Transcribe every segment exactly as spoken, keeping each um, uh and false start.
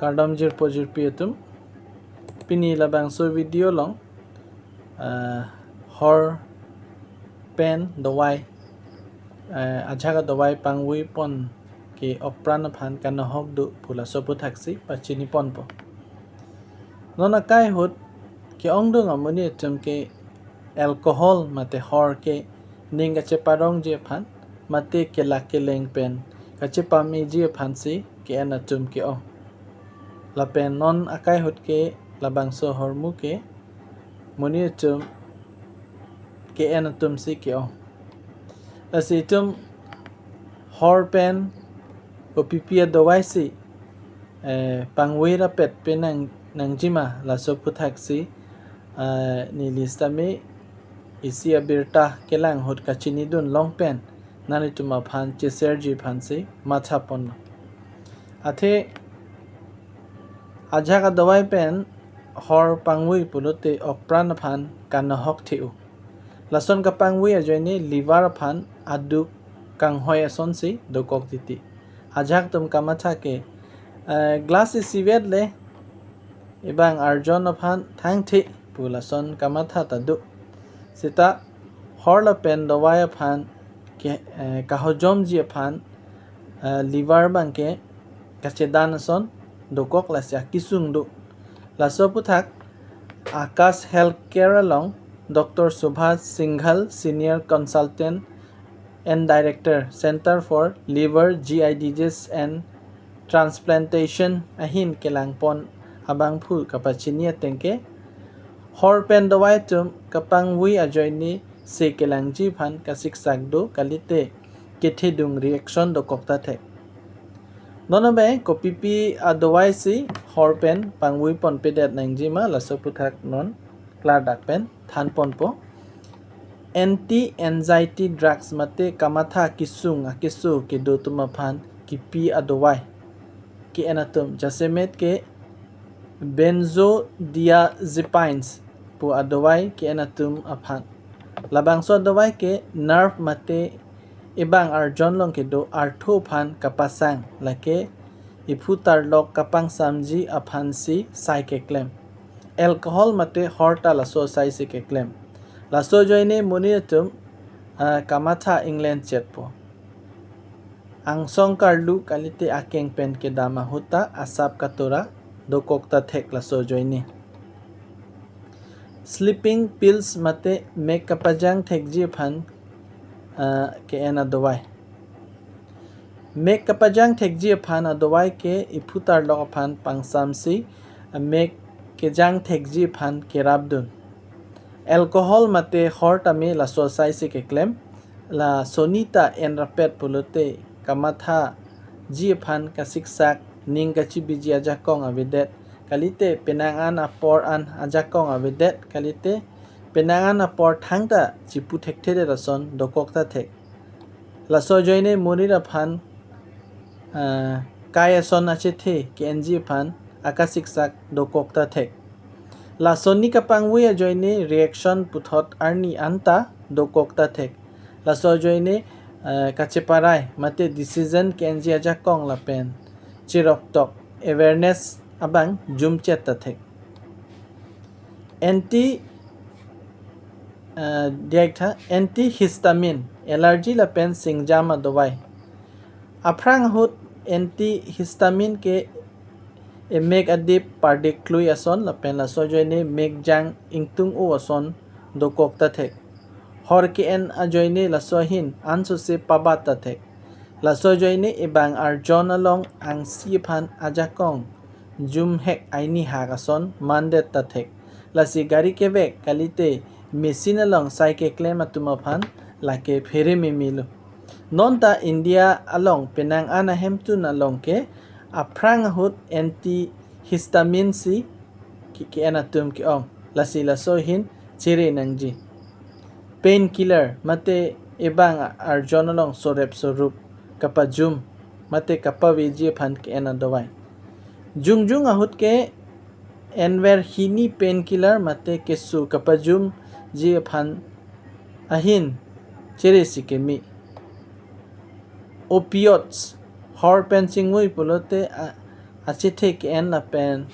Kardom jirpo jirpi atum. Pini labangso video along, ah, hor pen dawai, ah, ajahak adawai pangvui pon ke okpran aphan kanohok do pu laso aphuthaksi pachini ponpo. Non akai ahut ke-ongdung amonit atum ke alcohol mate hor ke ning kacheparongji aphan mate kelak keleng pen kachepameji aphansi ke-en atum ke-ong. Lapen non akai ahut ke labangso ahormu ke monit atum ke-en atumsi ke-ong. Lasi itum hor pen kopipi adovaisi, eh, pangvui rapet pe nang, nangjima laso aphuthaksi, eh, neli sitame isi abirta kelang ahut kachinidun long pen nanglitum aphan cheserji aphansi matha ponlo. Athe ajahak adawai pen hor pangvui pulote okpran aphan kanohok the-o. Lason kapangvui ajoine liver aphan aduk kanghoi asonsi dokok titi. Ajahak atum kamatha ke, eh, glass isivet le ebang arjon aphan thangthe pu lason kamatha ta do. Seta hor lapen dawai aphan ke, eh, kahojomji aphan, eh, liver abangke kachedan ason dokok lasi akesung do. Laso aputhak Akash Healthcare along Doctor Subhash Singhal, Senior Consultant and Director, Center for Liver, G I Disease and Transplantation ahin kelangpon abangphu kapachini ateng ke, hor pen dawai atum kapangvui ajoine se kelangji aphan kasiksak do kalite kethedung reaction dokok ta thek. Non abang kopipi adovaisi hor pen pangvui ponpedet nangjima laso aputhak non klardak pen than ponpo. Anti anxiety drugs mate kamatha kesung akeso kedo atum aphan kipi adovai ke-en atum, jasemet ke benzodiazepines pu adovai ke-en atum aphan. Labangso adovai ke nerve mate ebang arjon along kedo artho aphan kapasang, lake iphu tarlok kapangsamji aphansi sai keklem. Alcohol mate hor ta laso saisi keklem. Laso ajoine monit atum, ah, kamatha inglen chetpo. Angsong karlu kalite akeng pen kedam ahut ta asap katura dokok ta thek laso ajoine. Sleeping pills mate mek kapajang thekji aphan, ah, ke-en adovai. Mek kapajang thekji aphan adovai ke iphu tarlok aphan pangsamsi, ah, mek kejang thekji aphan kerapdun. Alcohol mate hor tame laso saisi keklem, lasoni ta en rapet pulote kamathaji aphan kasiksak, ning kachibiji ajakong avedet, kalite penang an apor an ajakong avedet, kalite penang an apor thangta chipu thekthedet ason dokok ta thek. Laso ajoine monit aphan, ah, kai ason achethe ke-enji aphan akasiksak dokok ta thek. Lasoni kapangvui ajoine reaction puthot arni anta dokok ta thek. Laso ajoine, ah, kacheparai mate decision ke-enji ajakong lapen cheroktok awareness abang jumchet ta thek. Anti, ah, diak tha, antihistamine, allergy lapen singjam adovai. Aphrang ahut antihistamine ke emek adip pardik klui ason lapen laso ajoine mek jang ingtung-o ason dokok ta thek. Hor ke-en ajoine laso ahin ansose pabat ta thek. Laso ajoine ebang arjon along angsi aphan ajakong jumhek aini hak ason mandet ta thek. Lasi gari kevek kalite machine along sai keklem atum aphan lake phere memelo. Non ta India along penang an ahemtun along ke aphrang ahut antihistamine si ke, ke-en atum ke-ong. Lasi laso ahin chere nangji. Painkiller mate ebang arjon along sorep sorup kapajum mate kapaveji aphan ke-en adovai. Jongjung ahut ke enver hini painkiller mate keso kapajumji aphan ahin chere si keme. Opioids, hor pen chingvui pulote, ah, achethe ke-en lapen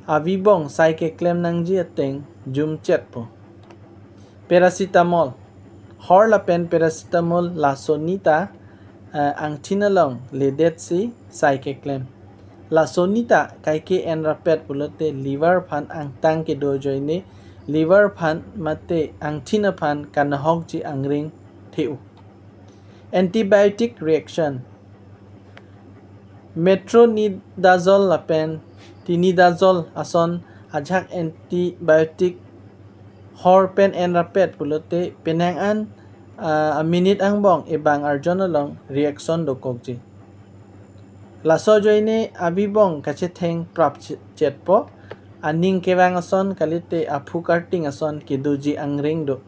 avi bong sai keklem nangji ateng jumchetpo. Paracetamol. Hor lapen paracetamol lasonita, eh, angthin along ledetsi sai keklem. Lasonita kaike en rapet pulote liver aphan angtang kedo ajoine liver aphan mate angthin aphan kanahokji angring the-o. Antibiotic reaction. Metronidazole lapen tinidazole ason ajahak antibiotic hor pen en rapet pulote penang an, ah, a-minute angbong ebang arjon along reaction dokokji. Laso ajoine avi bong kachetheng prap ch-, chetpo, aning kevang ason kalite aphu karting ason kedoji angring do.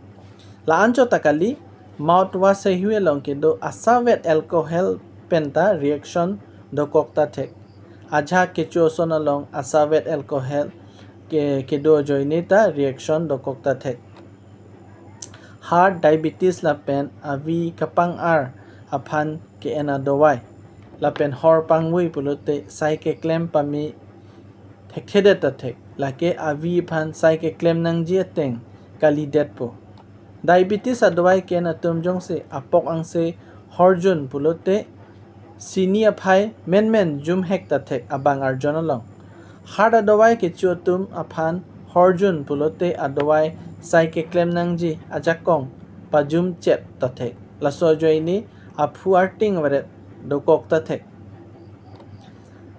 La-anchot ta kali, mouthwash heihui along kedo asavet alcohol penta reaction dokok ta thek. Ajahak kecho ason along asavet alcohol ke, kedo ajoine ta reaction dokok ta thek. Heart, diabetes lapen avi kapang-ar aphan ke-en adawai lapen hor pangvui pulote sai keklem pame thekthedet ta thek. Lake avi aphan sai keklem nangji ateng kalidetpo. Diabetes adawai ke-en atum jongsi apok angse horjun pulote sini aphai menmen jumhek ta thek abang arjon along. Heart adawai kecho atum aphan horjun pulote adawai sai keklem nangji ajakong pajumchet ta thek. Laso ajoine aphu arting varet dokok ta thek.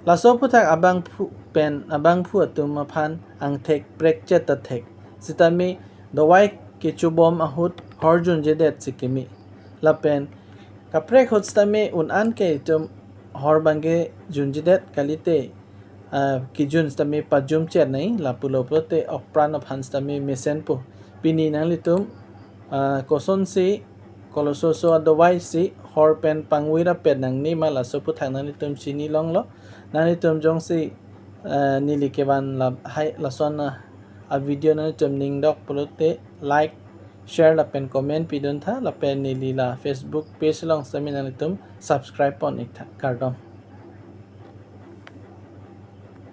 Laso aphuthak abangphu pen abangphu atum aphan angthek prekchet ta thek. Sitame dawai kechobom ahut horjunjedet si keme. Lapen kaprek ahut sitame un-an ke itum hor bangke junjedet kalite, ah, kejun sitame pajumchet nai, lapulo pulote okpran aphan sitame mesenpo. Pini nanglitum, ah, kosonsi kolososo adawai si hor pen pangvui rapet nangne ma laso aphuthak nanglitum chini longlo. Nanglitum jongsi, ah, neli kevan la hai lason, ah, a-video nanglitum ningdok pulote like, share lapen comment pidun tha lapen neli la Facebook page along sitame nanglitum subscribe pon-ik tha. Kardom.